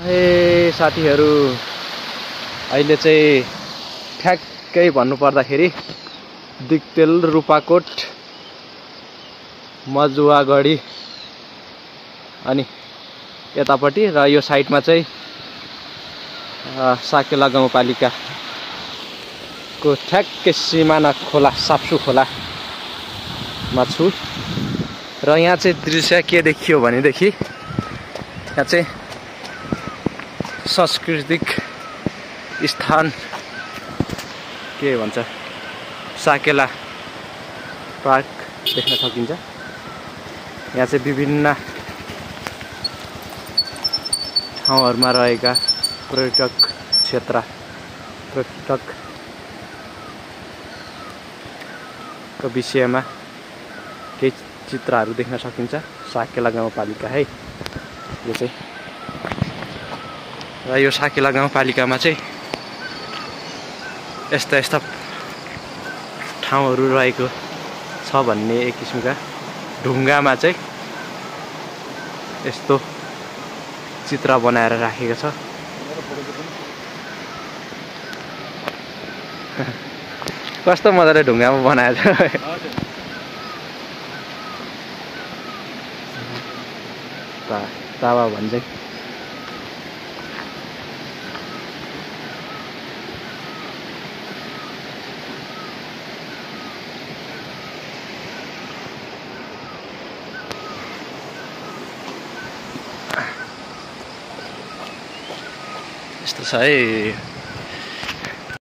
ए साथीहरू अहिले चाहिँ ठ्याक्कै भन्नु पर्दाखेरि दिक्तेल रूपाकोट मजुवागढी अनि यतापट्टि र यो साइडमा चाहिँ साकेला गाउँपालिकाको ठ्याक्कै सिमाना खोला साप्सु खोलामा छु र यहाँ चाहिँ दृश्य के देखियो भनेदेखि यहाँ चाहिँ सांस्कृतिक स्थान के भन्छ साकेला पार्क देख्न सकिन्छ। यहाँ चाहिँ विभिन्न ठाउँहरुमा रहेका पर्यटकको विषयमा केही चित्रहरू देख्न सकिन्छ। साकेला गाउँपालिका है यो चाहिँ र यो साकेला गाउँपालिकामा चाहिँ यस्ता ठाउँहरू रहेको छ भन्ने एक किसिमका ढुङ्गामा चाहिँ यस्तो चित्र बनाएर राखेको छ। कस्तो मजाले ढुङ्गामा बनाएको छ। तावा भन्छ यस्तो छ है।